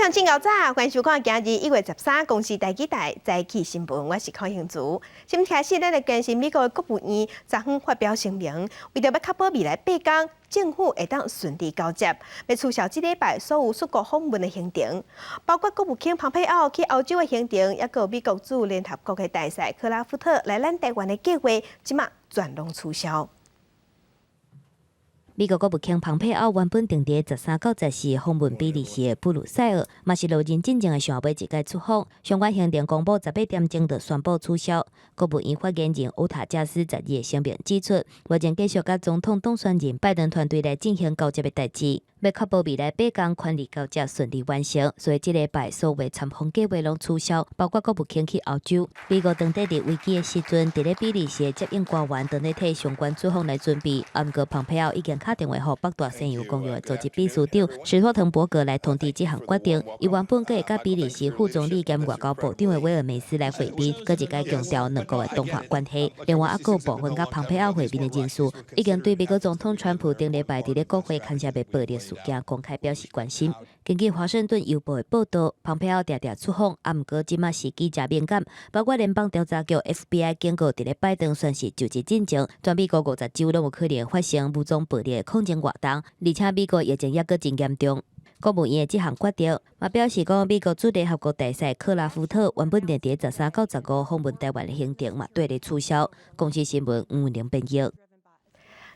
鄉親牛早，歡迎收看今日1月13公視台語台早起新聞，我是康興如。先開始，咱來關心美國的國務院昨昏發表聲明，為著欲確保未來8工政府會當順利交接，欲取消這禮拜所有出國訪問的行程，包括國務卿蓬佩奧去歐洲的行程，抑閣有美國駐聯合國的大使克拉夫特來咱台灣的計劃，這馬全攏取消。美國國務卿蓬佩奧原本定佇13到14訪問比利時的布魯塞爾，嘛是落任進前的上尾一擺出訪。相關行程公布18點鐘就宣布取消。國務院發言人歐塔加斯12的聲明指出，目前繼續佮總統當選人拜登團隊來進行交接的代誌，欲確保未來8工權力交接順利完成，所以這禮拜所有參訪計劃攏取消，包括國務卿去歐洲。美國當地佇危機的時陣，佇咧比利時的接應官員正咧替相關出訪來準備。啊，毋過蓬佩奧已經敲電話予北大西洋公約組織秘書長史托滕伯格來通知這項決定。伊原本閣會佮比利時副總理兼外交部長的威爾梅斯來會面，閣一擺強調兩國的對話關係。另外，猶閣有部分佮蓬佩奧會面的人士，已經對美國總統川普頂禮拜佇咧國會牽涉的暴力事件公開表示關心。根據華盛頓郵報的報導，蓬佩奧定定出訪，啊，毋過這馬時機誠敏感，包括聯邦調查局 FBI 警告，佇咧拜登宣誓就職進前，全美國50州攏有可能發生武裝暴力的抗爭活動，而且美國疫情猶閣真嚴重。國務院的這項決定，嘛表示講美國駐聯合國大使克拉夫特原本定佇13到15訪問台灣的行程嘛，綴咧取消。公視新聞吳文玲編譯。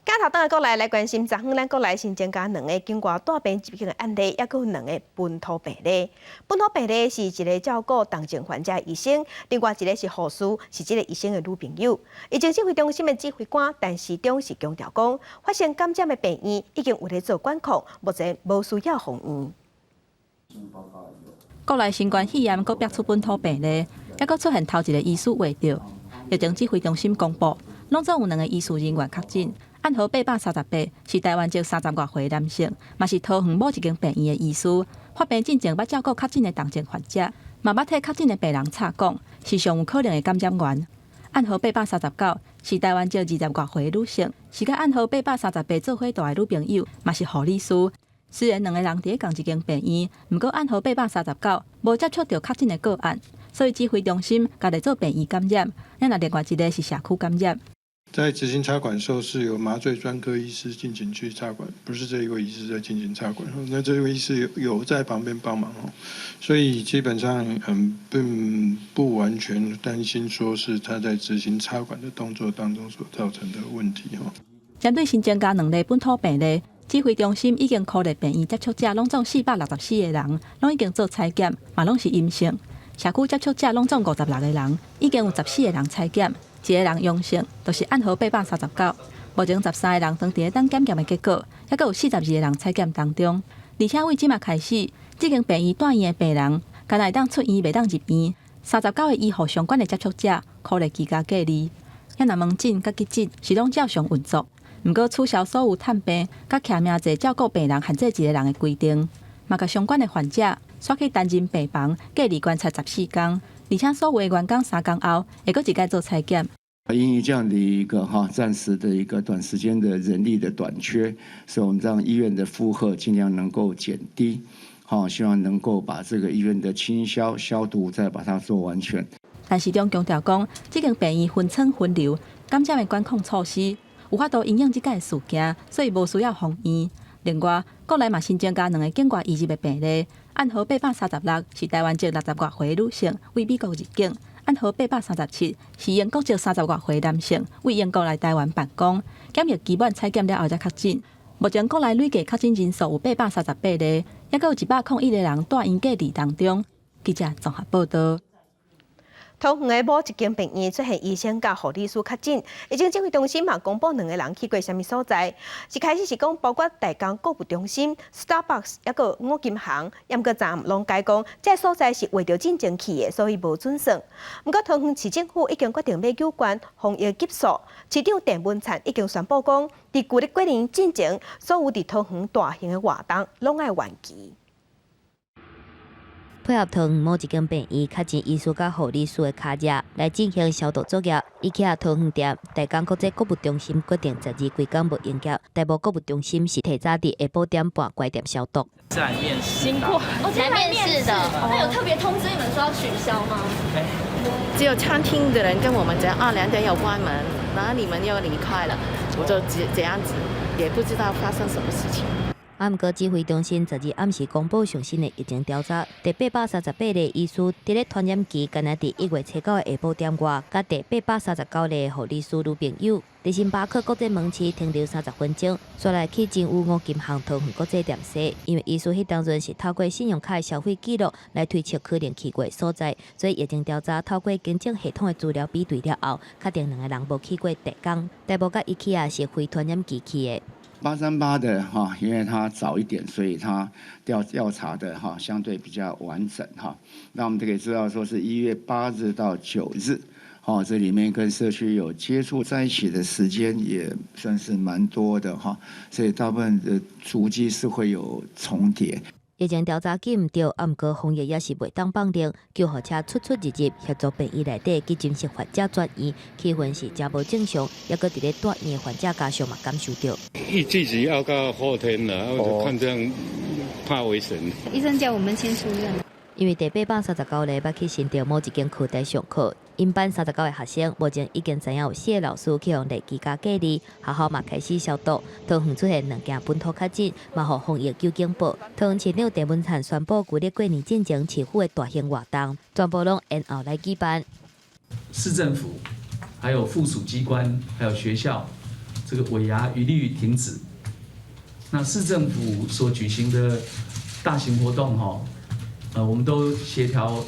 鏡頭轉來國內來關心，昨昏咱國內新增加兩个境外帶病入境的案例，抑閣有兩个本土病例。本土病例是一个照顧重症患者的醫生，另外一个是護士，是這个醫生的女朋友。疫情指揮中心的指揮官陳時中是強調講，發生感染的病院已經有咧做管控，目前無需要封院。國內新冠肺炎閣爆出本土病例，抑閣出現頭一个醫師罹著。疫情指揮中心公布，攏總有兩个醫事人員確診。案號838是台灣籍30外歲男性，嘛是桃園某一間病院的醫師。發病進前捌照顧確診的重症患者，嘛捌替確診的病人插管，是上有可能的感染源。案號839是台灣籍20外歲女性，是佮案號838做伙蹛的女朋友，嘛是護理師。雖然兩个人佇咧仝一間病院，毋過案號839無接觸著確診的個案，所以指揮中心共列做病院感染。若另外一个是社區感染。在執行插管時候，是由麻醉專科醫師進行去插管，不是這一位醫師在進行插管。那這位醫師有在旁邊幫忙，所以基本上並不完全擔心說是他在執行插管的動作當中所造成的問題。針對新增加兩例本土病例，指揮中心已經閦列病院接觸者，攏總464個人，攏已經做採檢，嘛攏是陰性。社區接觸者攏總56個人，已經有14個人採檢。一个人陽性，就是案號839。目前13个人正佇咧等檢驗的結果，抑閣有42個人採檢當中。而且為這馬開始，這間病院住院的病人，干焦會當出院，袂當入院。39个醫護相關的接觸者，閦列居家隔離。遐若門診佮急診是攏照常運作，毋過取消所有探病佮簽名制照顧病人限制一个人的規定，嘛共相關的患者徙去單人病房隔離觀察14工。而且所有的員工3工後會閣一擺做採檢。因為這樣的一個哈暫時的一個短時間的人力的短缺，所以我們讓醫院的負荷盡量能夠減低，好，希望能夠把這個醫院的清消消毒再把它做完全。陳時中強調講，這間病院分層分流感染的管控措施，有法度因應這擺事件，所以無需要封院。另外，國內嘛新增加兩个境外移入的病例，案號836是台灣籍60外歲女性，對美國入境；案號837是英國籍30外歲男性，對英國來台灣辦公，檢疫期滿採檢了後才確診。目前國內累計確診人數有838例，抑閣有101個人住院隔離當中。記者綜合報導。桃園的某一間病院出現醫生佮護理師確診，疫情指揮中心嘛公布兩个人去過啥物所在。一開始是講包括大江購物中心、Starbucks，抑閣五金行，毋過昨暗攏改講，這个所在是為著進前去的，所以無準算。毋過桃園市政府已經決定欲加懸防疫級數，市長鄭文燦已經宣布講，佇舊曆過年進前，所有佇桃園大型的活動攏愛延期。配合桃園某一間病院確診醫師佮護理師的跤跡來進行消毒作業。IKEA 桃園店、台江國際購物中心決定12規工無營業。大埔購物中心是提早佇下晡點半關店消毒。在面試，辛苦，來面試的，那有特別通知你們說要取消嗎？只有餐廳的人跟我們講啊，2點要關門，然後你們又離開了，我就這樣子，也不知道發生什麼事情。啊，毋過指揮中心12暗時公布上新的疫情調查，第838例醫師佇咧傳染期，干焦佇1月初9的下晡點外，佮第839例護理師女朋友，佇星巴克國際門市停留30分鐘，煞來去真武五金行桃園國際店踅，因為醫師彼當陣是透過信用卡的消費記錄來推測可能去過的所在，所以疫情調查透過警政系統的資料比對了後，確定兩个人無去過台江，大埔佮 IKEA 是非傳染期去的。 838的哈，因為他早一點，所以他調查的哈相對比較完整哈。那我們就可以知道，說是1月8日到9日，哈，這裡面跟社區有接觸在一起的時間也算是蠻多的哈，所以大部分的足跡是會有重疊。疫情調查記毋著，啊，毋過防疫也是袂當放任。救護車出出入入協助病院內底急診室患者轉院，氣氛是誠無正常，猶閣佇咧住院的患者家屬嘛感受著。預計是要到後天了，我就看這樣怕危險。醫生叫我們先出院。因為第839例捌去新竹某一間課代上課，𪜶班39个學生目前已經知影有四个老師去予列居家隔離，學校嘛開始消毒。桃園出現兩件本土確診，嘛予防疫救警報。桃園市長鄭文燦宣布，舊曆過年進前市府的大型活動全部攏延後來舉辦。市政府、還有附屬機關、還有學校，這個尾牙一律停止。那市政府所舉行的大型活動，吼。我們都協調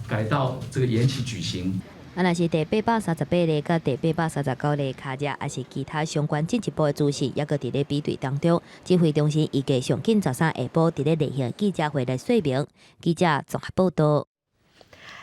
改到這個延期舉行。啊，若是第838例佮第839例跤跡，抑是其他相關進一步的資訊，猶閣佇咧比對當中。指揮中心預計上緊13下晡佇咧例行記者會來說明。記者綜合報道。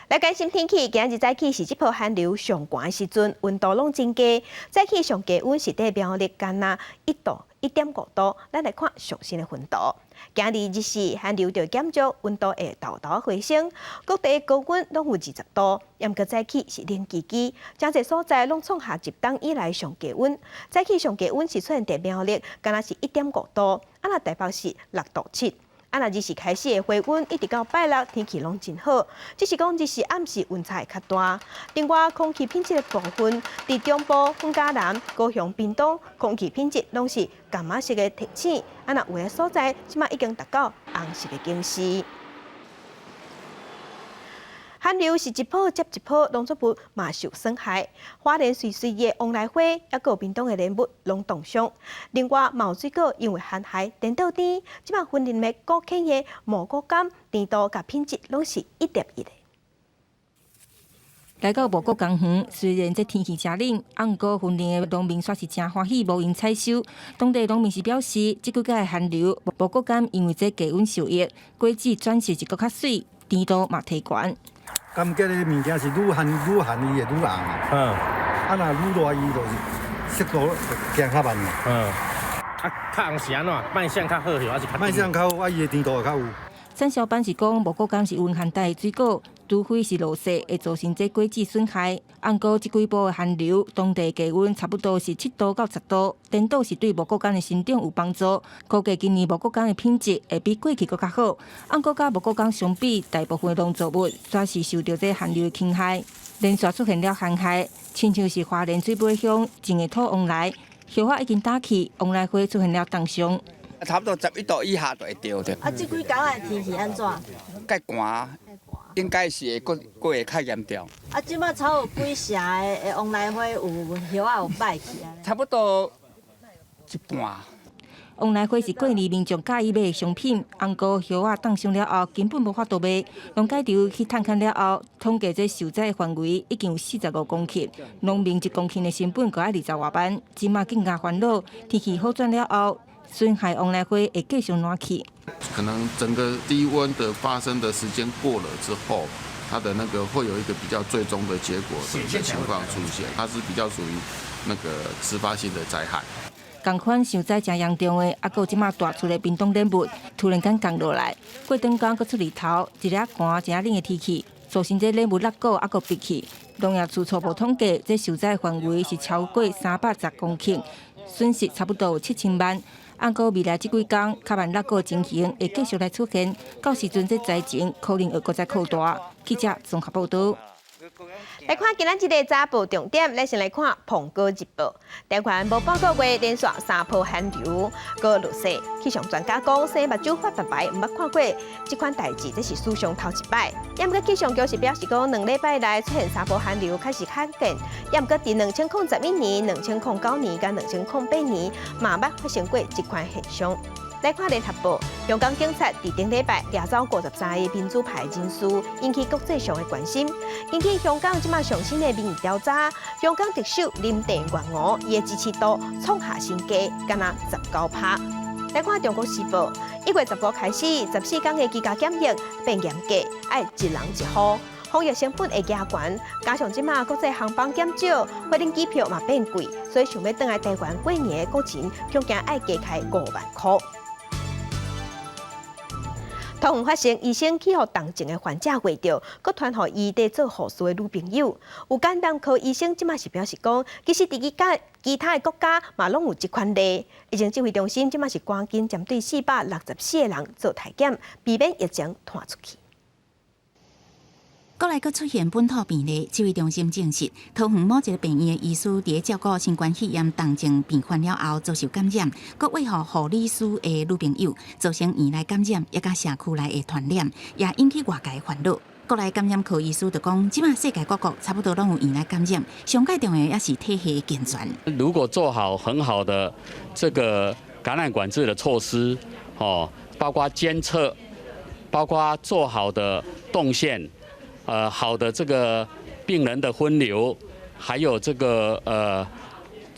來關心天氣，今日早起是這波寒流上寒的時陣，溫度攏真低。早起上低溫是佇苗栗干焦1度、1.5度。咱來看上新的溫度。今日日時寒流就減弱，溫度會陡陡回升，各地高溫攏有20度。毋過早起是冷吱吱，誠濟所在攏創下入冬以來上低溫。早起上低溫是出現佇苗栗，干焦是1.5度，啊若台北是6度7。啊，若日時開始會回溫，一直到拜六天氣攏真好，只是講日時暗時溫差會較大。另外，空氣品質的部分，佇中部、雲嘉南、高雄、屏東，空氣品質攏是柑仔色的提醒。啊，若有的所在，這馬已經達到紅色的警示。寒流是一波接一波，農作物嘛受損害。花蓮媠媠的旺來花，抑閣有屏東的蓮霧攏凍傷。另外，嘛有水果因為寒害顛倒甜，這馬雲林的古坑的蘑菇柑甜度佮品質攏是一疊一的。來到五穀公園，雖然這天氣誠冷，啊，毋過雲林的農民煞是誠歡喜，無閒採收。當地農民是表示，這幾擺的寒流，五穀柑因為這低溫受益，果子轉色是閣較媠，甜度嘛提懸。感覺咧物件是愈寒愈寒，伊會愈紅。啊，若愈熱，伊就是速度行較慢。啊，較紅是按怎？賣相較好，還是較？賣相較好，啊，伊的甜度會較有。產銷班是講，五穀柑是溫寒帶的水果，除非是落雪，會造成這果子損害。毋過這幾波的寒流，當地低溫差不多是7度到10度，顛倒是對五穀柑的生長有幫助。估計今年五穀柑的品質會比過去閣較好。毋過佮五穀柑相比，大部分農作物煞是受著這寒流的侵害，連續出現了寒害，親像是花蓮水尾鄉種的土旺來，葉仔已經打去，旺來花出現了凍傷。差不多11度以下就會著著。啊，這幾工的天氣按怎？較寒，應該是會閣閣會較嚴重。啊，這馬草有幾成的旺來花有葉仔有敗去啊？差不多一半。旺來花是過年民眾佮意買的商品，毋過葉仔凍傷了後，根本無法度賣。農改場去探勘了後，統計這受災的範圍已經有45公頃，農民1公頃的成本閣愛20外萬，這馬更加煩惱。天氣好轉了後，損害旺來花會繼續爛去。可能整個低溫的發生的時間過了之後，它的那個會有一個比較最終的結果的情況出現，它是比較屬於那個遲發性的災害。仝款受災誠嚴重的，啊，閣有這馬大厝的冰凍冷物突然間降落來，過長工閣出日頭，一下寒，一下冷的天氣，造成這冷物落雨，啊，閣閉去。農業處初步統計，這受災範圍是超過310公頃，損失差不多有7000萬。按過未來這幾工，較慢落雨情形會繼續來出現，到時陣這災情可能會閣再擴大。記者綜合報導。來看今仔這个早報重點，咱先來看《蘋果日報》。台灣無半個月連續三波寒流，閣落雪。氣象專家講，生目睭發白白，毋捌看過這款代誌，這是史上頭一擺。毋過氣象局是表示講，2禮拜來出現三波寒流，確實罕見。毋過佇2011年、2009年佮2008年，嘛捌發生過這款現象。來看聯合報，香港警察佇頂禮拜掠走53個民主派人士，引起國際上的關心。根據香港這馬上新的民意調查，香港特首林鄭月娥伊的支持度創下新低，干焦19趴。來看中國時報，1月15開始，14天的居家檢疫變嚴格，愛一人一戶，防疫成本會加懸，加上這馬國際航班減少，飛輪機票嘛變貴，所以想欲轉來台灣過年的國人，恐驚愛加開5萬箍。桃園發生醫生去予重症的患者餵著，閣傳予伊佇做護士的女朋友。有感染科醫生這馬是表示講，其實佇其他的國家嘛攏有這款例。疫情指揮中心這馬是趕緊針對464個人做篩檢，避免疫情傳出去。國內閣出現本土病例，指揮中心證實，桃園某一个病院的醫師佇照顧新冠肺炎重症病患了後遭受感染，閣餵予護理師的女朋友，造成院內感染，抑佮社區內的傳染，也引起外界煩惱。國內感染科醫師就講，這馬世界各國差不多攏有院內感染，上蓋重要也是體系健全。如果做好很好的這個感染管制的措施，哦，包括監測，包括做好的動線。好的這個病人的分流，還有這個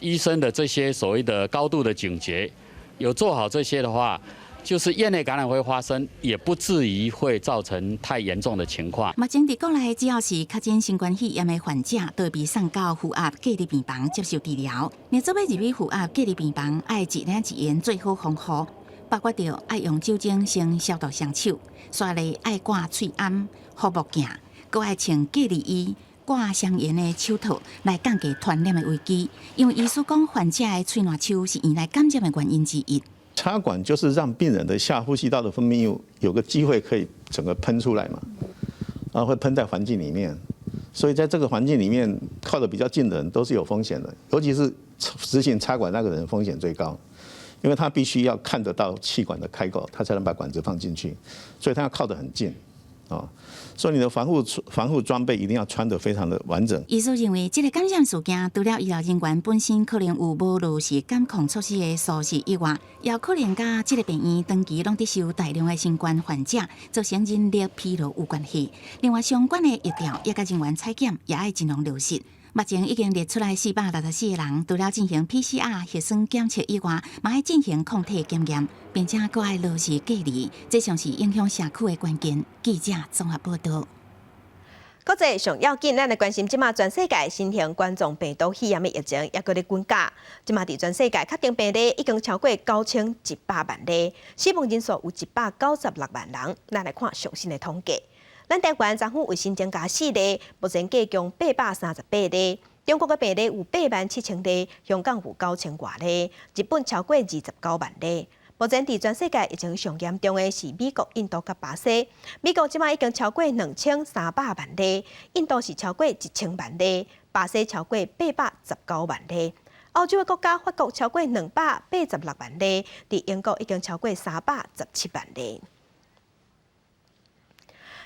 醫生的這些所謂的高度的警覺，有做好這些的話，就是院內感染會發生，也不至於會造成太嚴重的情況。目前佇國內只要是確診新冠肺炎的患者，都會被送到負壓隔離病房接受治療。若準欲入去負壓隔離病房，愛一領一員做好防護，包括著愛用酒精先消毒雙手，煞來愛掛喙罨、護目鏡。閣愛穿隔離衣、掛雙緣的手套來降低傳染的危機。因為醫師講，患者的喙瀾手是院內感染的原因之一。插管就是讓病人的下呼吸道的分泌物有個機會可以整個噴出來嘛，然後會噴在環境裡面，所以在這個環境裡面靠得比較近的人都是有風險的，尤其是執行插管那個人風險最高，因為他必須要看得到氣管的開口，他才能把管子放進去，所以他要靠得很近。啊，所以你的防護裝備一定要穿得非常的完整。醫師認為，這个感染事件除了醫療人員本身可能有無落實感控措施的疏失以外，也可能佮這个病院長期攏佇收大量的新冠患者，造成人力疲勞有關係。另外，相關的疫調抑佮人員採檢也愛盡量落實。目前已經列出來464個人，除了進行 PCR 核酸檢測以外，嘛愛進行抗體檢驗，並且閣愛落實隔離，這上是影響社區的關鍵。記者綜合報導。國際上要緊，咱來關心這馬全世界新型冠狀病毒肺炎的疫情猶閣咧滾價。這馬佇全世界確定病例已經超過9100萬例，死亡人數有196萬人。咱來看上新的統計。咱台灣昨昏有新增加四例，目前計共838例。中國的病例有8萬7千例，香港有9千外例，日本超過29萬例。目前佇全世界疫情上嚴重的是美國、印度佮巴西。美國這馬已經超過2300萬例，印度是超過1000萬例，巴西超過819萬例。歐洲的國家法國超過286萬例，佇英國已經超過317萬例。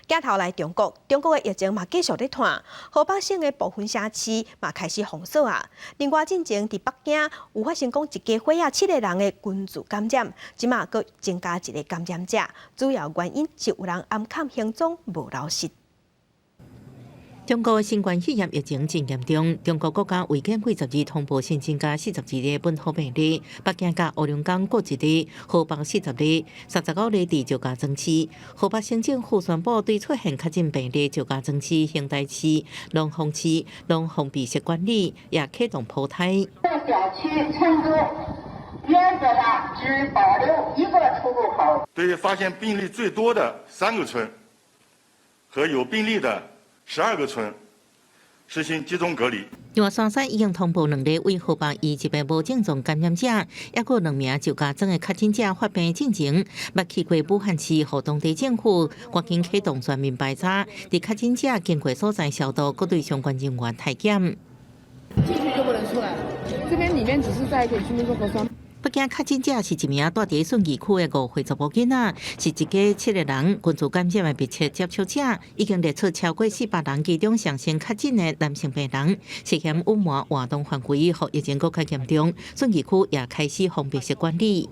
鏡頭來中國，中國的疫情嘛繼續咧湠，河北省的部分城市嘛開始封鎖啊。另外，進前佇北京有發生講一家伙仔七个人的群聚感染，這馬閣增加一个感染者，主要原因是有人暗崁行蹤無老實。中國新冠肺炎疫情真嚴重，中國國家衛健委10日通報新增加42例本土病例，北京佮黑龍江各一例，河北40例，39例佇石家莊市。河北省政府宣布，對出現確診病例石家莊市、邢台市、廊坊市，攏封閉式管理，也啟動普篩。在小區、成都原則上只保留一個出入口。對發現病例最多的三個村和有病例的12個村實行集中隔離。另外，山西已經通報兩例為河北移入的無症狀感染者，抑閣兩名就家莊的確診者發病進前，捌去過武漢市，予當地政府趕緊啟動全面排查，佇確診者經過所在消毒，閣對相關人員篩檢。進去就不能出來了，這邊裡面只是在給居民做核酸。北京確診者是一名蹛佇順義區的5歲查某囡仔，是一家七個人群聚感染的密切接觸者，已經列出超過400人，其中上先確診的男性病人涉嫌隱瞞活動範圍，予疫情閣較嚴重。順義區也開始封閉式管理。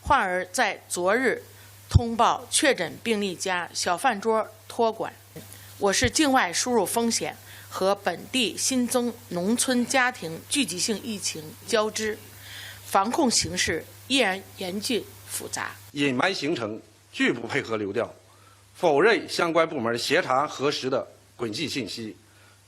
患兒在昨日通報確診病例家小飯桌託管，我市境外輸入風險和本地新增農村家庭聚集性疫情交織。防控形勢依然嚴峻複雜。隱瞞行程，拒不配合流調，否認相關部門協查核實的軌跡信息，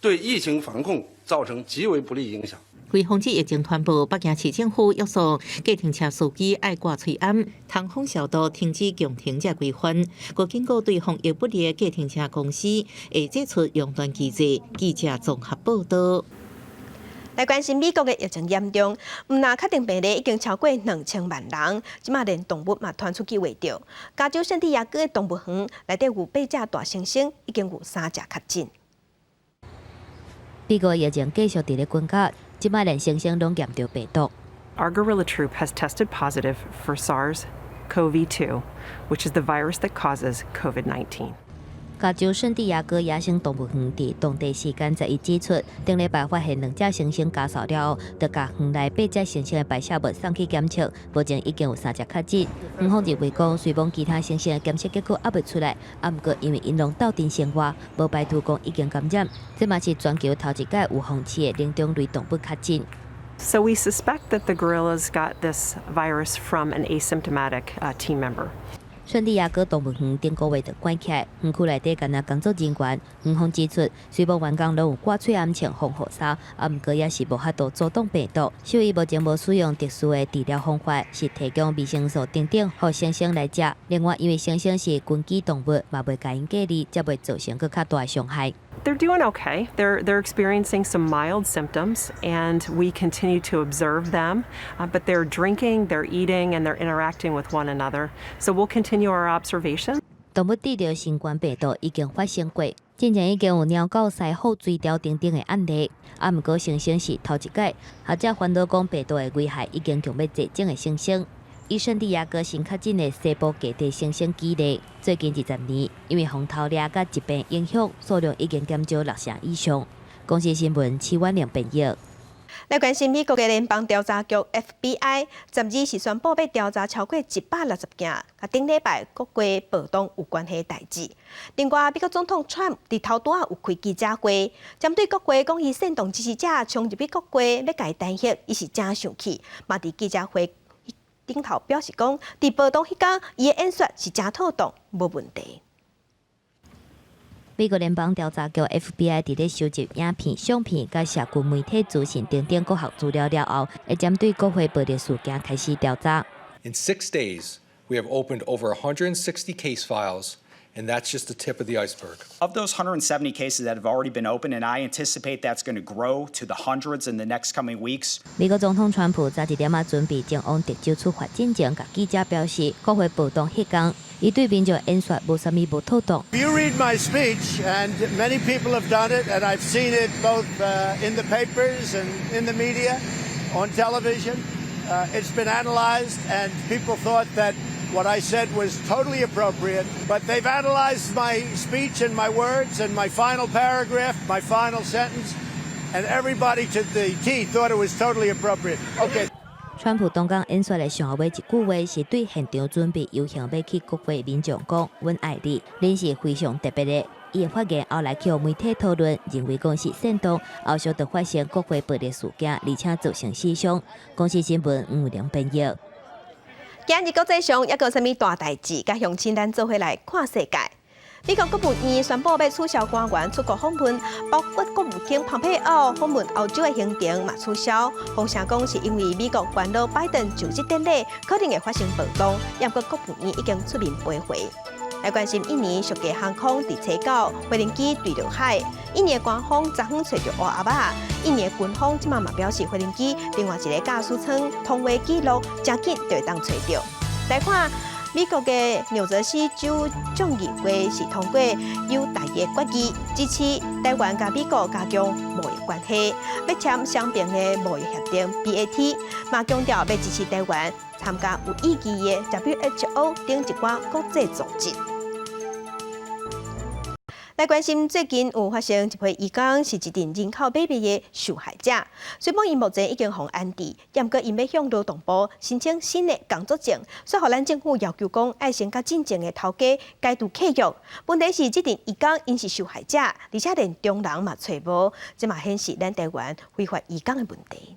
對疫情防控造成極為不利影響。為防止疫情傳播，北京市政府約束計程車司機愛掛喙罨、通風消毒、停止強停這規範。閣警告對防疫不力的計程車公司，會祭出熔斷機制。記者綜合報道。來關心美國的疫情嚴重，毋但確診病例已經超過2000萬人，這馬連動物嘛傳出去會著。加州聖地亞哥的動物園內底有八隻大猩猩，已經有三隻確診。美國疫情繼續佇咧滾絞，這馬連猩猩攏驗著病毒。 Our gorilla troop has tested positive for SARS-CoV-2, which is the virus that causes COVID-19. 加州聖地亞哥野生動物園佇當地時間11指出，頂禮拜發現兩隻猩猩咳嗽了後，就共園內八隻猩猩的排泄物送去檢測，目前已經有三隻確診。園方認為講，雖罔其他猩猩的檢測結果猶未出來，啊，毋過因為𪜶攏鬥陣生活，無排除講已經感染。這嘛是全球頭一擺有放飼的靈長類動物確診。 So we suspect that the gorillas got this virus from an asymptomatic team member. 聖地亞哥動物園頂個月就關起來，園區內底干焦工作人員。園方指出，雖罔員工攏有掛喙罨穿防護衫，啊，毋過也是無法度阻擋病毒。獸醫目前無使用特殊的治療方法，是提供維生素等等，予猩猩來食。另外，因為猩猩是群居動物，嘛袂共𪜶隔離，才袂造成閣較大的傷害。 They're doing okay. They're experiencing some mild symptoms, and we continue to observe them. But they're drinking, they're eating, and they're interacting with one another. So we'll continue our observation. 動物得著新冠病毒已經發生過，進前已經有貓狗饞腹水貂等等的案例。啊，毋過猩猩是頭一擺，學者煩惱講病毒的危害已經強欲絕種的猩猩。以聖地亞哥新確診的西部低地猩猩舉例，最近20年，因為風頭掠佮疾病影響，數量已經減少六成以上。公視新聞徐婉玲編譯。來關心美國的聯邦調查局 FBI，12是宣布欲調查超過160件，佮頂禮拜國會暴動有關係的代誌。另外，美國總統川普佇頭拄仔有開記者會，針對國會講伊煽動支持者衝入去國會，欲共伊彈劾，伊是誠生氣，嘛佇記者會頂頭表示講，佇暴動彼工，伊的演說是誠妥當，無問題。美國聯邦調查局 FBI 佇咧收集影片、相片、佮社群媒體資訊等等各項資料了後，會針對國會暴力事件開始調查。 In 6 days, we have opened over 160 case files, and that's just the tip of the iceberg. Of those 170 cases that have already been opened, and I anticipate that's going to grow to the hundreds in the next coming weeks. 美國總統川普早一點仔準備前往德州出發進前，共記者表示，國會暴動彼工，伊對民眾演說無啥物無妥當。 You read my speech, and many people have done it, and I've seen it both in the papers and in the media, on television. It's been analyzed, and people thought that what I said was totally appropriate. But they've analyzed my speech and my words and my final paragraph, my final sentence, and everybody to the T thought it was totally appropriate. Okay. 川普當講演說的上後尾一句話是對現場準備遊行欲去國會民眾講：阮愛你，恁是非常特別的。伊的發言後來去予媒體討論，認為講是煽動，後續就發生國會暴力事件，而且造成死傷。公視新聞吳良編譯。今日國際上猶閣有啥物大代誌？佮鄉親咱做伙來看世界。美國國務院宣布欲取消官員出國訪問，包括國務卿蓬佩奧訪問歐洲的行程嘛取消。風聲講是因為美國元老拜登就職典禮可能會發生暴動，毋過國務院已經出面駁回。來關心印尼屬價航空佇初九飛行機墜落海，印尼官方昨昏揣著烏鴨仔，印尼軍方這馬嘛表示飛行機另外一個駕駛艙通話記錄誠緊就會當揣著。來看。美國的紐澤西州眾議會是通過友台的決議，支持台灣佮美國加強貿易關係，欲簽雙邊的貿易協定 BAT，嘛強調欲支持台灣參加有意義的 WHO 等一寡國際組織。來關心最近有發生一批移工是一陣人口買賣的受害者，雖罔𪜶目前已經予安置，毋過𪜶欲向勞動部申請新的工作證，煞予咱政府要求講愛先佮進前的頭家解除契約。問題是這陣移工𪜶是受害者，而且連中人嘛揣無，這嘛顯示咱台灣非法移工的問題。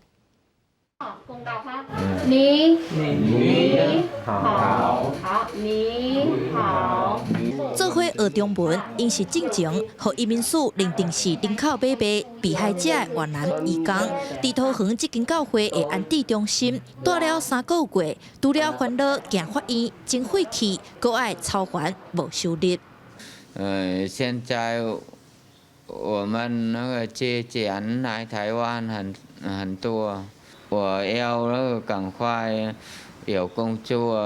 你你好，好你好。做伙學中文，𪜶是進前予移民署認定是人口買賣被害者的越南移工，佇桃園這間教會的安置中心，蹛了3個月，除了煩惱行法院真費氣，閣愛操煩無收入。現在我們那個借錢來台灣很多。我要那個趕快有工作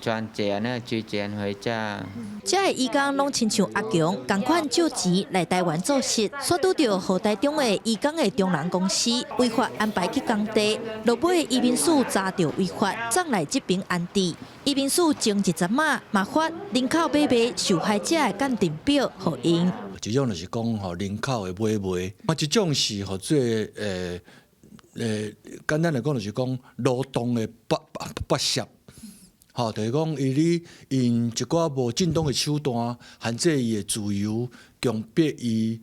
賺錢啊，寄錢回家。這个移工攏親像阿強，仝款借錢來台灣做事，煞拄著予台中的移工的中人公司違法安排去工地，落尾移民署查著違法，送來這爿安置。移民署前一陣仔嘛發人口買賣受害者的鑑定表予𪜶。一種就是講吼人口的買賣，啊一種是予做簡單來講就是講勞動的剝削，吼，就是講伊咧用一寡無正當的手段限制伊的自由，強迫伊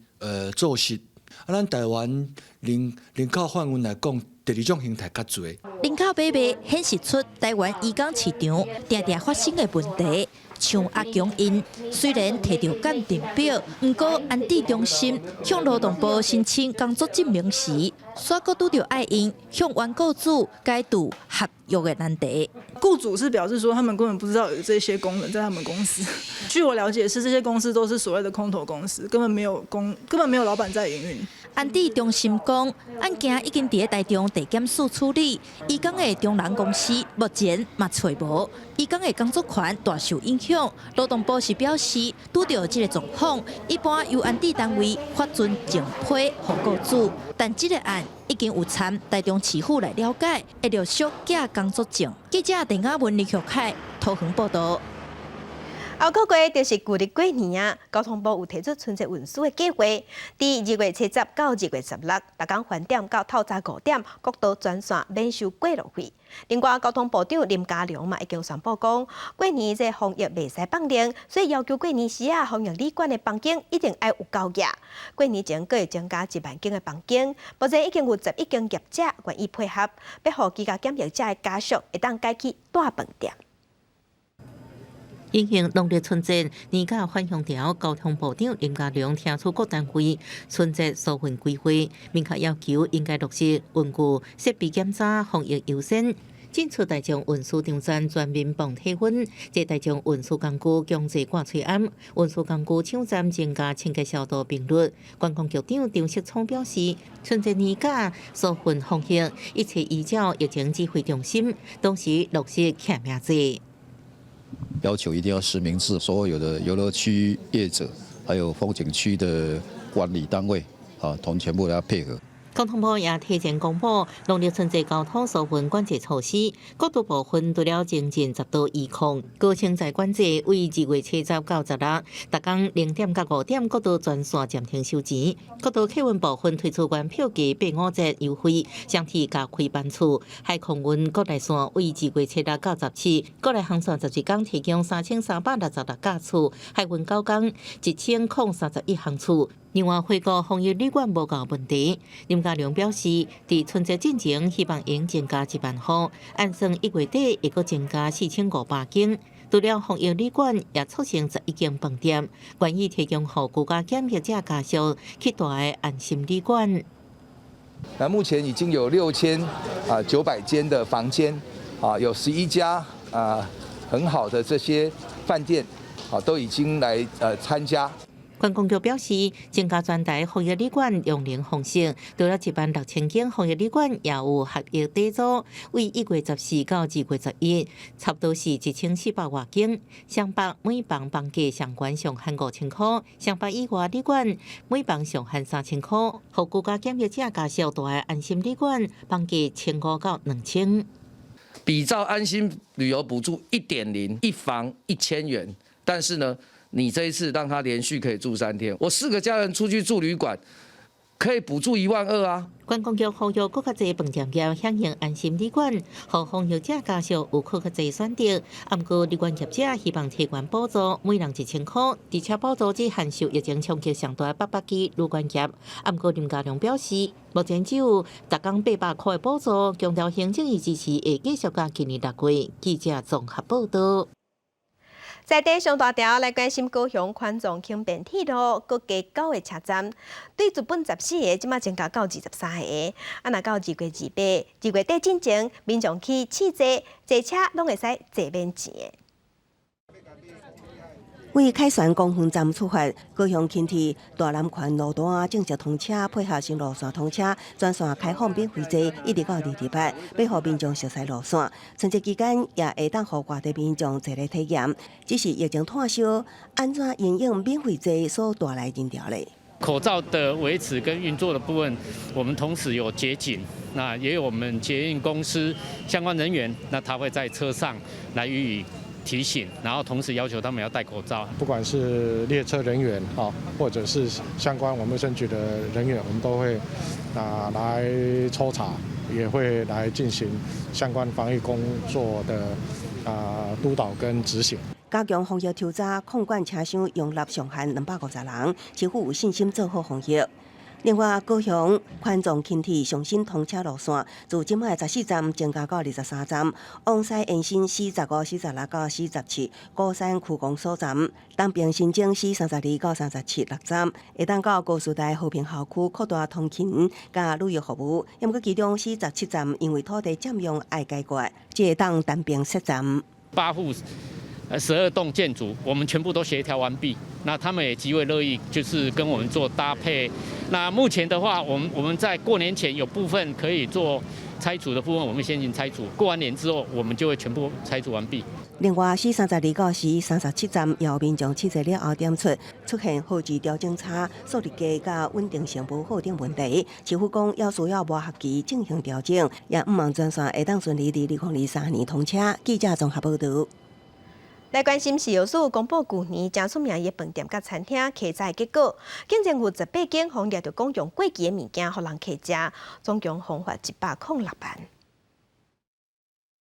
做事。啊，咱台灣人口販運來講，第二種形態較濟。人口買賣顯示出台灣移工市場定定發生的問題。像阿強𪜶雖然提著鑑定表，毋過安置中心向勞動部申請工作證明時，煞閣拄著愛𪜶向原雇主解除合約的難題。雇主是表示說，他們根本不知道有這些工人在他們公司。據我了解，是這些公司都是所謂的空頭公司，根本沒有工，根本沒有老闆在營運。安置中心講，案件已經佇咧台中地檢署處理，移工的中人公司目前嘛揣無，移工的工作權大受影響。勞動部是表示，拄著這个狀況，一般由安置單位發存證批予雇主，但這个案已經有參台中市府來了解，會陸續寄工作證。記者鄧亞文、林玉凱桃園報道。後個月就是舊曆過年啊，交通部有提出春節運輸的計劃，佇2月70到2月16，逐工凡點到透早5點，國道全線免收過路費。另外，交通部長林佳龍嘛已經宣布講，過年這防疫袂使放冗，所以要求過年時啊，防疫旅館的房間一定愛有夠額。過年前閣會增加1萬間的房間，目前已經有11間業者願意配合，欲予居家檢疫者的家屬會當改去大飯店。因應農曆春節年假返鄉潮，交通部長林佳龍聽取各單位春節疏運規劃，明確要求應該落實運具設備檢查、防疫優先。進出大眾運輸場站全面磅體溫，這大眾運輸工具強制掛喙罨，運輸工具搶站增加清潔消毒頻率。觀光局長張錫聰表示，春節年假疏運防疫，一切依照疫情指揮中心，同時落實實名制。要求一定要實名制，所有的遊樂區業者，還有風景區的管理單位，啊，同全部都要配合。交通部也提前公布農曆春節交通疏運管制措施，國道部分除了精進10度以控，高清在管制為2月70到16，逐工0點到5點國道全線暫停收錢。國道客運部分推出原票價85折優惠，雙鐵加開班次。海空運國內線為2月76到17，國內航線11工提供3366架次，海運9工1031航次。另外，回顧防疫旅館無夠問題，林佳龍表示，佇春節進前，希望能增加1萬戶，按算1月底會閣增加4500間。除了防疫旅館，也促成11間飯店願意提供予居家檢疫者家屬去蹛的安心旅館。那目前已經有6900間的房間，有11家很好的這些飯店都已經來參加。觀光局表示，增加全台防疫旅館量能方式，除了16000間防疫旅館，也有合約短租，為1月14到2月11，差不多是1400外間。雙北每房房價上懸上限5000箍，雙北以外旅館每房上限3000箍。予居家檢疫者家屬蹛的安心旅館，房價1500到2000。比照安心旅遊補助1.0，一房1000元，但是呢，你這一次讓他連續可以住3天，我四個家人出去住旅館，可以補助1.2萬啊。觀光局呼籲閣較濟飯店業響應安心旅館，予防疫者家屬有閣較濟選擇。毋過旅館業者希望提懸補助，每人1000箍，而且補助只限受疫情衝擊上大北北基旅館業。毋過林佳龍表示，目前只有逐工800箍的補助，強調行政院支持會繼續到今年6月。記者綜合報道。在地上大條來關心高雄環狀輕便鐵路，閣加九個車站，對原本14個，這馬增加到23個。啊，若到2月28、2月底進前，民眾去試坐，坐車攏會使坐免錢的。為凱旋公園站出發，高雄輕鐵大南環路段正式通車，配合新路線通車，全線開放免費坐，一直到228，欲予民眾熟悉路線。春節期間也會當予外地民眾坐來體驗。只是疫情炭燒，按怎因應免費坐所帶來人潮咧？口罩的維持跟運作的部分，我們同時有捷警，那也有我們捷運公司相關人員，那他會在車上來予以提醒，然後同時要求他們要戴口罩。不管是列車人員啊，或者是相關我們衛生局的人員，我們都會來抽查，也會來進行相關防疫工作的督導跟執行。加強防疫抽查，控管車廂容納上限250人，市府有信心做好防疫。另外，高雄環狀輕鐵上新通車路線，自這擺14站增加到23站，往西延伸C15、C16到C17，鼓山區公所站，東邊新增C32到37六站，會當到高士代和平校區擴大通勤佮旅遊服務。毋過其中C17站因為土地佔用愛解決，才會當單邊設站。 8戶12棟建築，我們全部都協調完畢，那他們也極為樂意，就是跟我們做搭配。那目前的話，我們在過年前有部分可以做拆除的部分，我們先行拆除。過完年之後，我們就會全部拆除完畢。另外，C32到C37站，有民眾試坐了後點出出現號誌調整差、速率低佮穩定性無好等問題，市府講猶需要磨合期進行調整，也向望全線會當順利佇2023年通車。記者綜合報道。來關心食藥署公布舊年誠出名的飯店佮餐廳稽查結果，竟然有18間予驗著講用過期的物件予人客食，總共予罰106萬。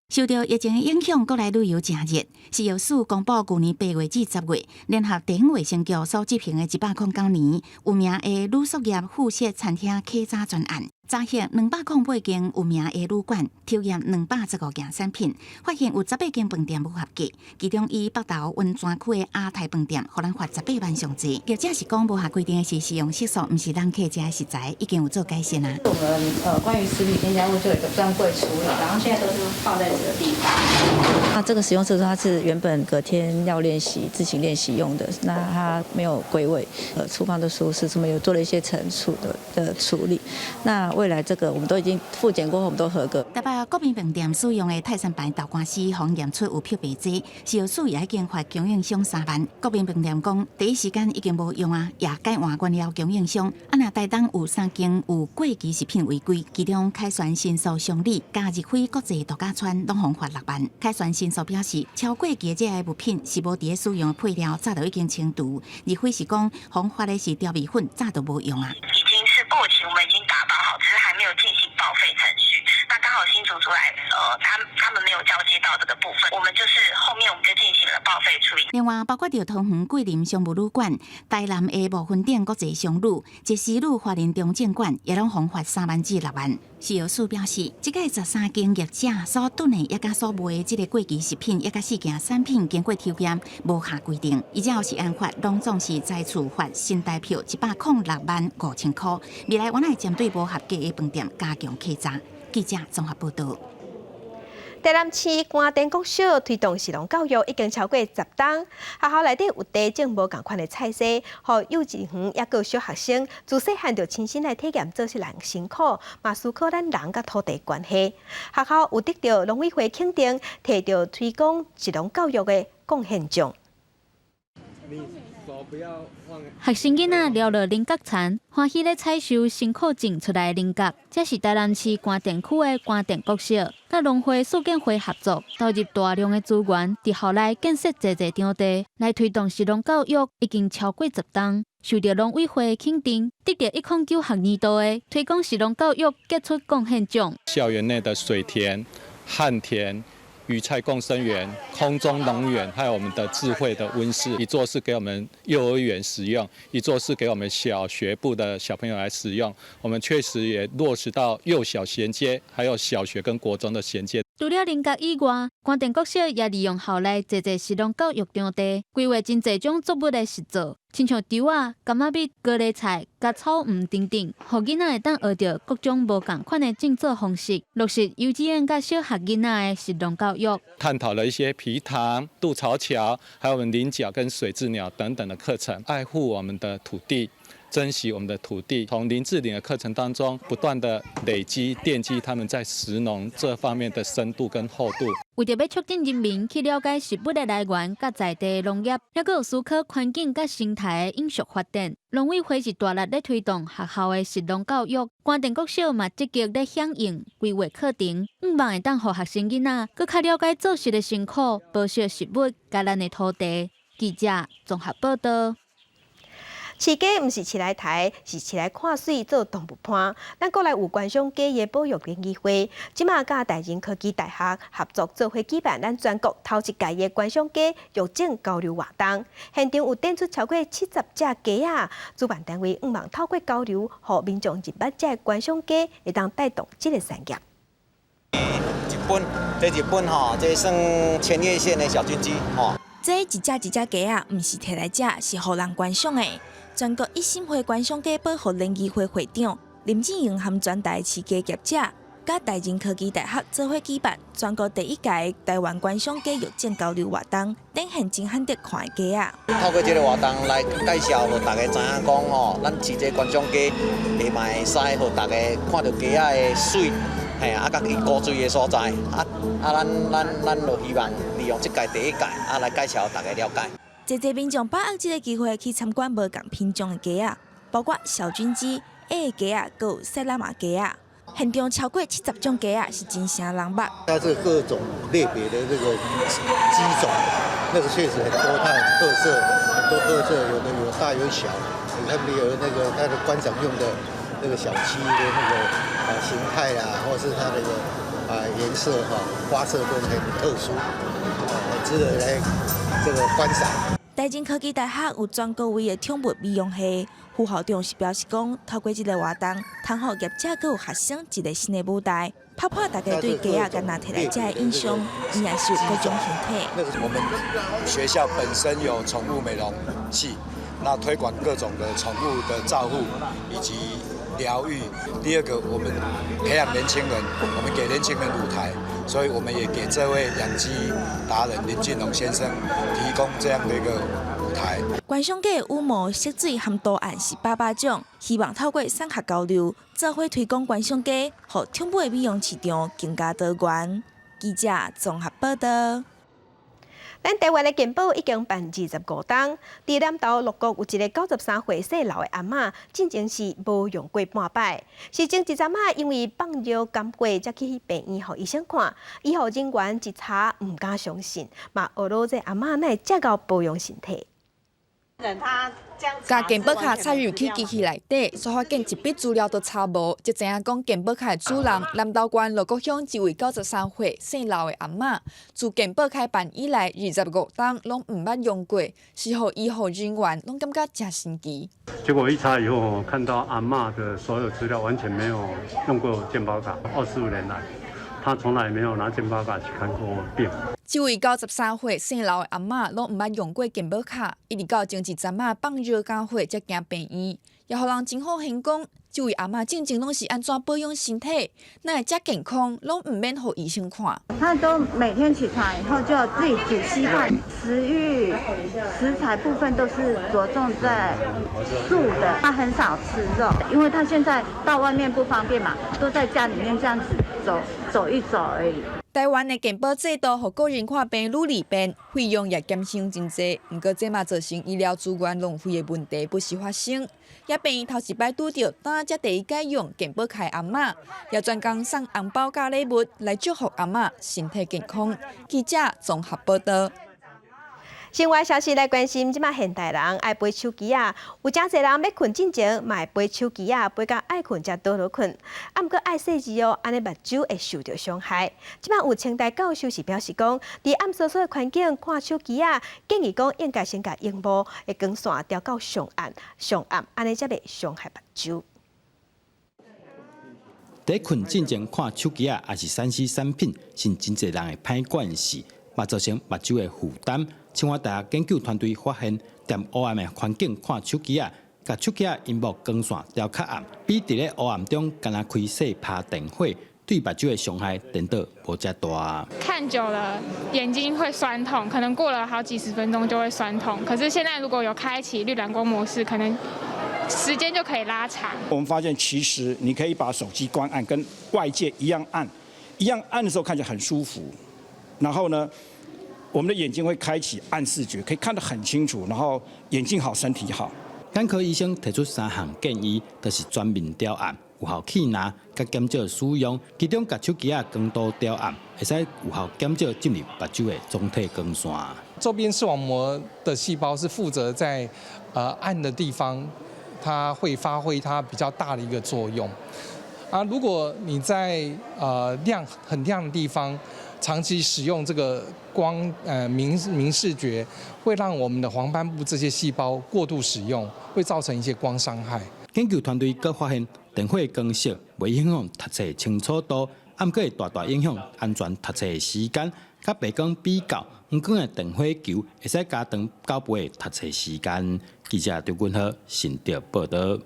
受著疫情的影響，國內旅遊誠熱。食藥署公布，舊年8月至10月，聯合地方衛生局所執行的109年有名的旅宿業附設餐廳稽查專案，查獲208間有名的旅館，抽驗215件產品，發現有18間飯店無合格，其中以北投溫泉區的亞太飯店，予人罰18萬上濟。業者是講無合規定的是食用色素，毋是人客食的食材，已經有做改善啊。我們關於食品添加物就有一個專櫃處理，然後現在都是放在這個地方。那這個食用色素它是原本隔天要練習自行練習用的，那它沒有歸位，廚房的廚師什麼有做了一些懲處的處理。那未來這個我們都已經複檢過後，我們都合格。台北國民飯店使用的泰山牌豆乾絲，予驗出有漂白劑，食藥署也已經罰供應商3萬。國民飯店講，第一時間已經無用啊，也改換原料供應商。啊，若台東有三間有過期食品違規，其中凱旋新宿商旅佮日輝國際度假村攏予罰6萬。凱旋新宿表示，超過期的這个物品是無佇咧使用的配料，早就已經清除。日輝是講，予罰的是調味粉，早就無用啊。已經是過期，我們已經打包好，只是還沒有進行報廢程序。那剛好新主廚來，他們沒有交接到這個部分，我們就是後面我們就進行了報廢處理。另外，包括著桃園桂林商務旅館、台南的無分店國際商旅、捷絲旅花蓮中正館，也攏予罰3萬至6萬。食藥署表示，這屆13間業者所囤的抑佮所賣的這个過期食品，抑佮四件產品經過抽驗，無合規定。依照食安法，攏總是裁處罰新台票106萬5千箍。未來原來針對無合格的飯店加強稽查。記者綜合報導。台南市官田國小推動食農教育已經超過10冬，學校內底有地種無仝款的菜色，予幼稚園抑閣小學生自細漢就親身來體驗做食人辛苦，嘛思考咱人佮土地關係。學校有得著農委會肯定，提著推廣食農教育的貢獻獎。學生囡仔撩落菱角田，歡喜咧採收辛苦種出來的菱角。這是台南市官田區的官田國小，佮農會促進會合作，投入大量的資源，佇校內建設濟濟場地，來推動食農教育，已經超過10冬，受著農委會肯定，得著109學年度的推廣食農教育傑出貢獻獎。校園內的水田、旱田、魚菜共生園、空中農園，還有我們的智慧的溫室，一座是給我們幼兒園使用，一座是給我們小學部的小朋友來使用。我們確實也落實到幼小銜接，還有小學跟國中的銜接。除了菱角以外，官田國小也利用校內濟濟食農教育場地，規劃真濟種作物的實作，親像稻仔、柑仔蜜、高麗菜、佮草黃等等，予囡仔會當學著各種無仝款的種作方式，落實幼稚園佮小學囡仔的食農教育。探討了一些埤塘、渡槽橋，還有我們菱角跟水雉鳥等等的課程，愛護我們的土地，珍惜我們的土地。從林志玲的課程當中，不斷的累積奠基他們在食農這方面的深度跟厚度。為著欲促進人民去了解食物的來源佮在地農業，抑閣有思考環境佮生態的永續發展，農委會是大力咧推動學校的食農教育。官田國小嘛積極咧響應規劃課程，向望會當予學生囡仔閣較了解做食的辛苦，保惜食物佮咱的土地。記者綜合報導。飼雞毋是飼來刣，是飼來看媠做動物伴。咱國內有觀賞雞的保育聯誼會，這馬佮大仁科技大學合作做伙舉辦咱全國頭一屆的觀賞雞育種交流活動。現場有展出超過70隻雞仔，主辦單位向望透過交流，予民眾認捌這个觀賞雞，會當帶動這个產業。日本，這日本吼，這算千葉縣的小軍雞吼。這一隻一隻雞仔，毋是提來食，是予人觀賞的。全國一心會觀賞雞保護聯誼會會長林志穎和全台飼雞業者，佮大仁科技大學做伙舉辦全國第一屆台灣觀賞雞育種交流活動，展現真罕得看的雞仔。透過這个活動來介紹，予大家知影講吼，咱飼這觀賞雞，嘛會使予大家看著雞仔的媠，嘿，啊，佮伊古錐的所在，啊啊，咱咱咱就希望利用這屆第一屆啊來介紹大家了解。濟濟民眾把握這个機會去參觀無仝品種的雞仔，包括小軍雞、矮雞仔，閣有賽拉馬雞仔。現場超過70種雞仔是真成人目。它這各種類別的這個雞種，那個確實很多，它很特色，很多特色，有的有大有小，你看有那個它的觀賞用的那個小雞的那個啊形態啊，或是它那個啊顏色哈花色都很特殊，很值得來這個觀賞。大仁科技大學有全國位的寵物美容系，副校長是表示講，透過這个活動，通予業者閣有學生一个新的舞台，打破大家對雞仔干焦提來食的印象，伊也是有各種形體。我們學校本身有寵物美容系，那推廣各種的寵物的照護以及療癒。第二個，我們培養年輕人，我們給年輕人舞台，所以我們也給這位養雞達人林俊龍先生提供這樣的一個舞台。觀賞雞的羽毛、色水和圖案是百百種，希望透過產學交流，做伙推廣觀賞雞，予寵物的美容市場更加多元。記者綜合報導。咱台灣的健保已經辦25冬，佇南投鹿谷有一个93歲姓劉的阿嬤，進前是無用過半擺。是前一陣仔因為放尿乾過，才去病院予醫生看，醫護人員一查毋敢相信，嘛呵咾這阿嬤哪會遮𠢕保養身體。共健保卡插入去機器內底，煞發現一筆資料都查無，才知影講健保卡的主人南投縣鹿谷鄉一位93歲姓劉的阿嬤，自健保開辦以來25冬攏毋捌用過，是予醫護人員攏感覺誠神奇。結果一查以後，看到阿嬤的所有資料完全沒有用過健保卡，25年來，她從來沒有拿健保卡去看過病。這位93歲姓劉的阿嬤，攏毋捌用過健保卡，一直到前一陣仔放熱加火才行病院，也予人真好現講，這位阿嬤進前攏是按怎保養身體，哪會遮健康，攏毋免予醫生看。他都每天起床以後就自己煮稀飯，食慾食材部分都是着重在素的，他很少吃肉，因為他現在到外面不方便嘛，都在家裡面這樣子走走一走而已。台灣的健保制度，予個人看病愈利便，費用也減省真濟。毋過這嘛造成醫療資源浪費的問題不時發生。也病院頭一擺拄著，今才第一改用健保卡的阿嬤，也專工送紅包佮禮物來祝福阿嬤身體健康。記者綜合報道。新聞消息來關心，這馬現代人愛背手機仔，有誠濟人欲睏進前，嘛會背手機仔，背到愛睏才倒落睏。啊，毋過愛細緻哦，按呢目睭會受著傷害。這馬有清大教授是表示講，佇暗嗖嗖的環境看手機仔，建議講應該先共螢幕的光線調到上暗，上暗，按呢才袂傷害目睭。佇睏進前看手機仔，抑是3C 產品，是真濟人的歹慣勢，嘛造成目睭的負擔。清華大學研究團隊發現，踮烏暗的環境看手機仔，共手機仔螢幕光線調較暗，比佇咧黑暗中干焦開細拍電火，對目睭的傷害顛倒無遮大。看久了眼睛會痠痛，可能過了好幾十分鐘就會痠痛。可是現在如果有開啟綠藍光模式，可能時間就可以拉長。我們發現其實你可以把手機關暗，跟外界一樣暗，一樣暗的時候看起來很舒服。然後呢，我們的眼睛會開啟暗視覺，可以看得很清楚，然後眼睛好，身體好。眼科醫生提出三項建議，就是全面調暗、有效氣藍、佮減少使用。其中，共手機仔光度調暗，會使有效減少進入目睭的總體光線。周邊視網膜的細胞是負責在暗的地方，它會發揮它比較大的一個作用。啊，如果你在亮很亮的地方，長期使用這個光明視覺，會讓我們的黃斑部這些細胞過度使用，會造成一些光傷害。研究團隊閣發現，電火光色袂影響讀冊清楚度，毋過會大大影響安全讀冊的時間。佮白光比較，黃光的電火球會使加長9倍的讀冊時間。記者張君和新竹報道。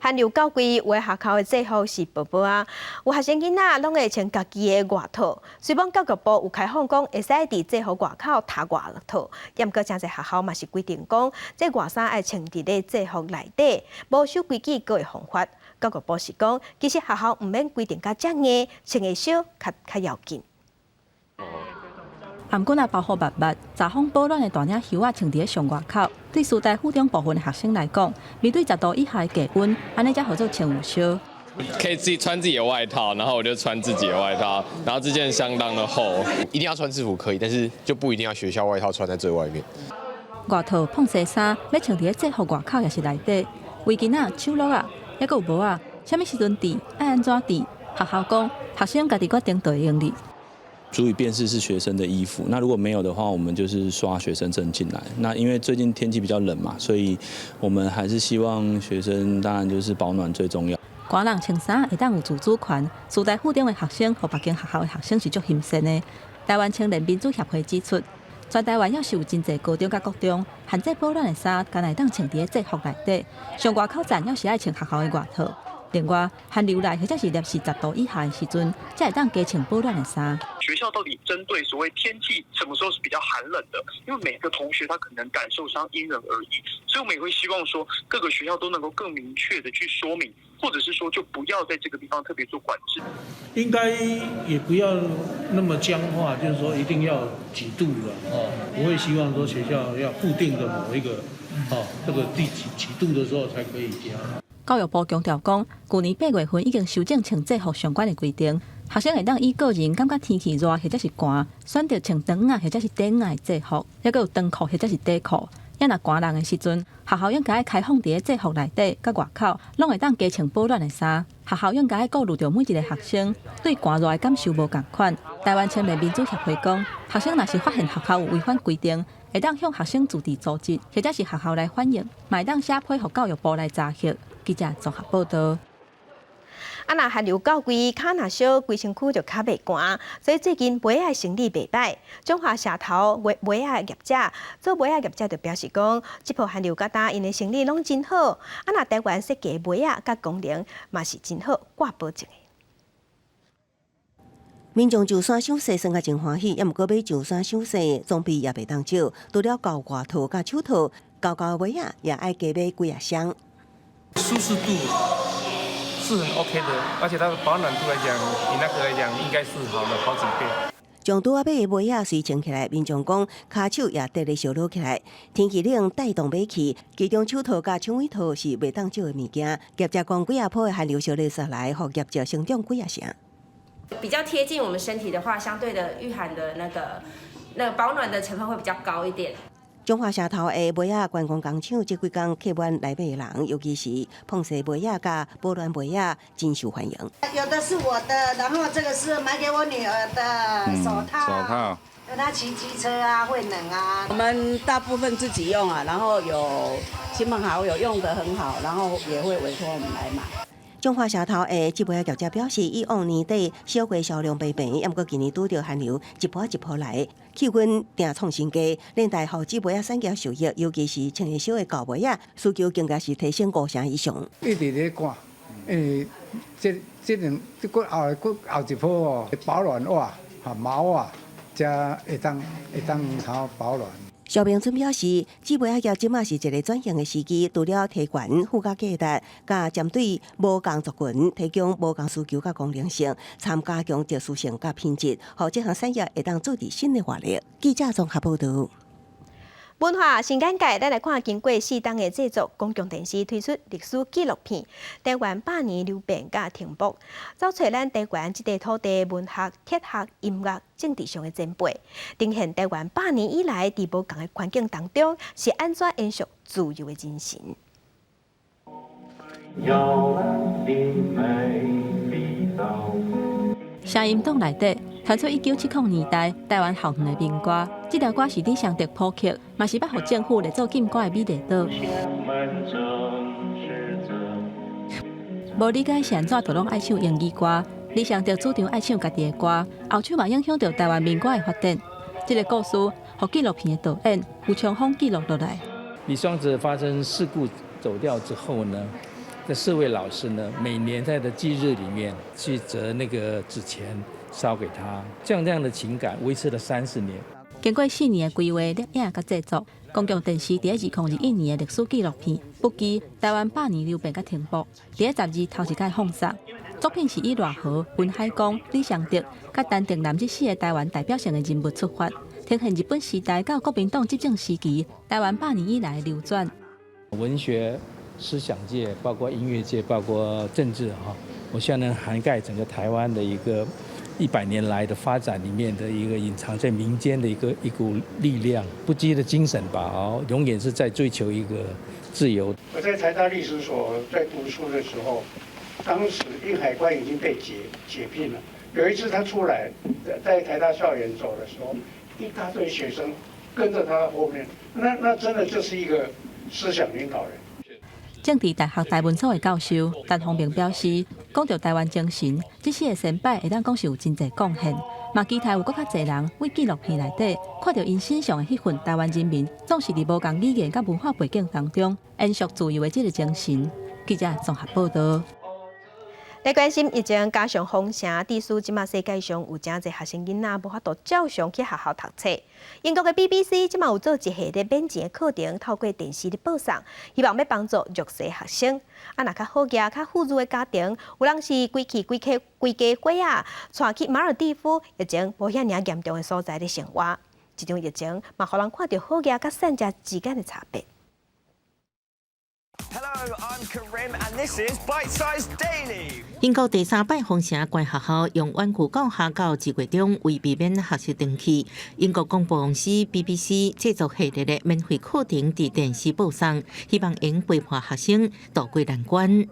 寒流到季，有的學校的制服是薄薄仔，有學生囡仔攏會穿家己的外套。雖罔教育部有開放講會使佇制服外口脫外套，毋過誠濟學校嘛是規定講，這外衫愛穿佇咧制服內底，無守規矩閣會予罰。教育部是講，其實學校毋免規定甲遮嚴，穿會少較較要緊。頷頸仔包好密密，遮風保暖的大領袖仔穿佇咧上外口。對師大附中部分的學生來講，面對10度以下的低溫，按呢才號做穿有燒。可以自己穿自己的外套，然後我就穿自己的外套，然後這件相當的厚。一定要穿制服可以，但是就不一定要學校外套穿在最外面。外套、膨紗衫，欲穿佇咧制服外口抑是內底，圍巾仔、手橐仔，抑閣有帽仔，啥物時陣戴，愛按怎戴？學校講，學生家己決定就會用得。足以辨識是學生的衣服。那如果沒有的話，我們就是刷學生證進來。那因為最近天氣比較冷嘛，所以我們還是希望學生當然就是保暖最重要。寒人穿衫會當有自主權，師大附中的學生予別間學校的學生是足欣羨的。台灣青年民主協會指出，全台灣猶是有真濟高中佮國中，限制保暖的衫，干焦會當穿佇咧制服內底，上外口層猶是愛穿學校的外套。另外，寒流來或者是攝氏10度以下的時陣，才會當加穿保暖的衫。學校到底針對所謂天氣什麼時候是比較寒冷的？因為每個同學他可能感受上因人而異，所以我們也會希望說各個學校都能夠更明確的去說明，或者是說就不要在這個地方特別做管制。應該也不要那麼僵化，就是說一定要幾度了哦。不會希望說學校要固定的某一個哦，這個第幾幾度的時候才可以加。教育部強調講，舊年8月份已經修正穿制服相關的規定，學生會當依個人感覺天氣熱或者是寒，選擇穿長領或者是短領的制服，抑閣有長褲或者是短褲。也若寒人的時陣，學校應該愛開放佇咧制服內底佮外口，攏會當加穿保暖的衫。學校應該愛顧慮著每一个學生對寒熱的感受無仝款。台灣青年民主協會講，學生若是發現學校有違反規定，會當向學生自治組織或者是學校來反映，嘛會當寫批予教育部來查核。記者綜合報道。啊，若寒流到規，跤若燒，規身軀就較袂寒，所以最近襪仔生意袂䆀。彰化社頭襪仔業者做襪仔業者就表示講，這波寒流佮焦，𪜶的生意攏真好。啊，若台灣設計襪仔佮功能嘛是真好，掛保證的。民眾上山賞雪，算較真歡喜，也毋過欲上山賞雪，裝備也袂當少。除了厚外套佮手套，厚厚襪仔也愛加買幾仔雙。舒適度是很 OK 的，而且它的保暖度來講，比那個來講應該是好了好幾倍。將拄仔買的襪仔隨穿起來，民眾講跤手也得咧燒熱起來。天氣冷帶動買氣，其中手套佮手尾套是袂當少的物件。業者講幾仔波的寒流燒熱下來，予業績成長幾仔成。比較貼近我們身體的話，相對的禦寒的那個保暖的成分會比較高一點。彰化社頭的襪仔觀光工廠，這幾工客滿來買的人，尤其是膨紗襪仔佮保暖襪仔，真受歡迎。有的是我的，然後這個是買給我女兒的手套。手套。因為她騎機車啊，會冷啊。我們大部分自己用啊，然後有親朋好友用得很好，然後也會委託我們來買。彰化社頭的這襪仔業者表示，以往年底小月銷量平平，毋過今年拄著寒流一波一波來，氣溫定創新低，連帶予這襪仔產業受益，尤其是穿會燒的厚襪仔，需求更加是提升五成以上。一直咧寒，因為這兩這閣後閣後一波哦，保暖襪、毛襪，才會當好保暖。蕭明春表示，這襪仔業這馬是一个轉型的時機，除了提懸附加價值，佮針對無仝族群提供無仝需求佮功能性，參加強特殊性佮品質，予這項產業會當注入新的活力。記者綜合報道。文化新眼界，咱來看經過四冬的製作，公共電視推出歷史紀錄片《台灣百年流變佮停泊》，走揣咱台灣這塊土地文學、哲學、音樂、政治上的前輩，呈現台灣百年以來佇無仝的環境當中，是按怎延續自由的精神。搖籃的美麗島。聲音檔內底傳出1970年代台灣校園的民歌，這條歌是李雙澤譜曲，嘛是捌予政府列做禁歌的美麗島。無理解是按怎就攏愛唱英語歌，李雙澤主張愛唱家己的歌，後手嘛影響著台灣民歌的發展。這个故事，予紀錄片的導演胡長峰記錄落來。李雙澤發生事故走掉之後呢，這四位老師呢，每年在的忌日裡面去折那個紙錢燒給他，這樣的情感維持了30年。經過4年的規劃、攝影佮製作，公共電視佇2021年的歷史紀錄片《不羈台灣百年流變佮停泊》，佇咧12頭一擺放送。作品是以賴和、溫海光、李雙澤佮陳定南這四个台灣代表性的人物出發，呈現日本時代到國民黨執政時期，台灣百年以來的流轉。文學、思想界，包括音樂界，包括政治，哈，我希望能涵蓋整個台灣的一個100年來的發展裡面的一個隱藏在民間的一股力量，不羈的精神吧，哦，永遠是在追求一個自由。我在台大歷史所在讀書的時候，當時殷海光已經被解聘了。有一次他出來在台大校園走的時候，一大堆學生跟着他後面，那真的就是一個思想領導人。政治大學台文所的教授陳宏明表示，講著台灣精神，這四个先輩會當講是有真濟貢獻，嘛期待有閣較濟人為紀錄片內底看著𪜶身上的彼份台灣人民，總是佇無仝語言佮文化背景當中延續自由的這个精神。記者綜合報道。來關心疫情加上封城，致使這馬世界上有誠濟學生囡仔無法度照常去學校讀冊。英國的 BBC 這馬有做一系列免錢的課程，透過電視咧播送，希望欲幫助弱勢學生。啊，若較好額、較富裕的家庭，有人是規氣規家規家伙仔，帶去馬爾地夫疫情無遐爾嚴重的所在咧生活。這場疫情嘛，予人看著好額佮散者之間的差別。Hello, I'm Karim, and this is Bite Size Daily. 英國第三擺封城關學校用遠距教學到二月中，為避免學習斷去，英國廣播公司 BBC 製作系列的免費課程佇電視播送，希望能陪伴學生渡過難關。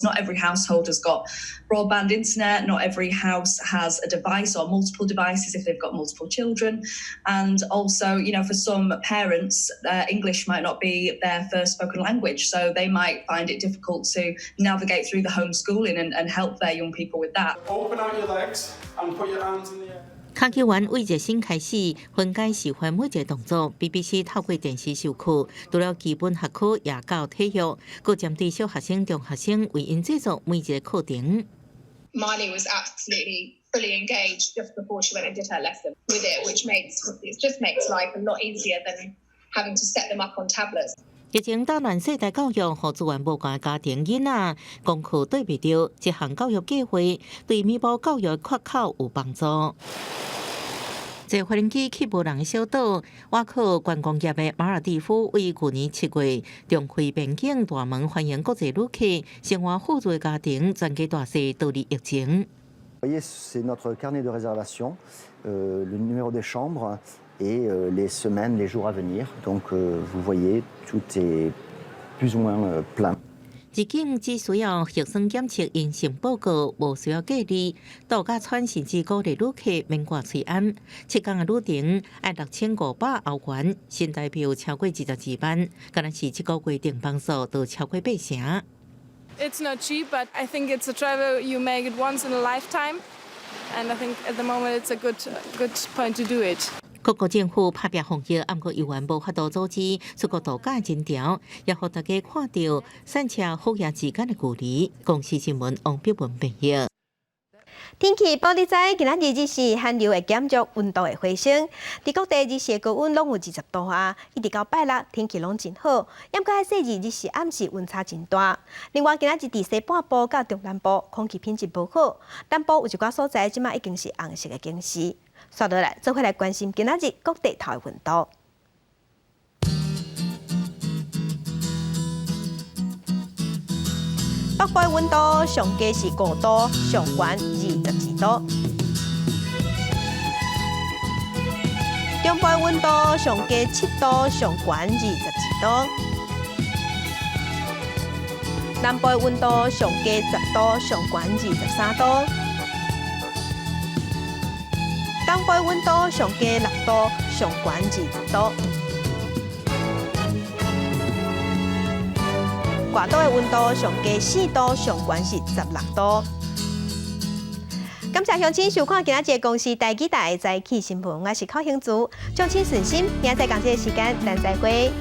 Not every household has got broadband internet, not every house has a device or multiple devices if they've got multiple children. And also, for some parents, English might not be their first spoken language, so they might find it difficult to navigate through the homeschooling and help their young people with that. Open out your legs and put your arms in the air. 跤球員為熱身開始分解示範每一個動作，BBC 透過電視授課，除了基本學科，也教體育，閣針對小學生、中學生為𪜶製作每一個課程。 Miley was absolutely fully engaged just before she went and did her lesson with it, which makes life a lot easier than having to set them up on tablets. 疫情打亂世代教育，予資源無仝家庭囡仔功課對袂著，這項教育計劃對彌補教育缺口有幫助。坐飛機去無人的小島，倚靠觀光業的馬爾地夫為舊年7月重開邊境大門，歡迎國際旅客，生活富足的家庭，全家大細逃離疫情。 Voyez, c'est notre carnet de réservation, le numéro des chambres et les semaines, les jours à venir. Donc, vous voyez, tout est plus ou moins plein. 入境只需要核酸檢測陰性報告，無需要隔離。度假村甚至鼓勵旅客免掛喙罨。7天的旅程愛6500歐元，新台幣超過22萬，敢若是這個月訂房數都超過八成。 It's not cheap, but I think it's a travel you make it once in a lifetime, and I think at the moment it's a good point to do it. 各國政府拍拚防疫，毋過猶原無法度阻止出國度假人潮，也予大家看著散車好野之間的距離。公視新聞王碧文編譯。天氣報你知，今仔日日時寒流會減弱，溫度會回升。佇各地日時高溫攏有20度啊，一直到拜六天氣攏真好。毋過細日日時暗時溫差真大。另外，今仔日佇西半部佮中南部空氣品質無好，南部有一寡所在這馬已經是紅色的警示。煞落來，做伙來關心今仔日各地頭的溫度。北部的溫度上低是5度，上懸22度。中部的溫度上低7度，上懸22度。南部的溫度上低10度，上懸23度。東部的溫度上低6度，上懸20度。外島的溫度上低4度，上懸是16度。感謝鄉親收看今仔日公視台語台的早起新聞，我是寇興珠，祝請順心，明仔載仝這個時間，咱再會。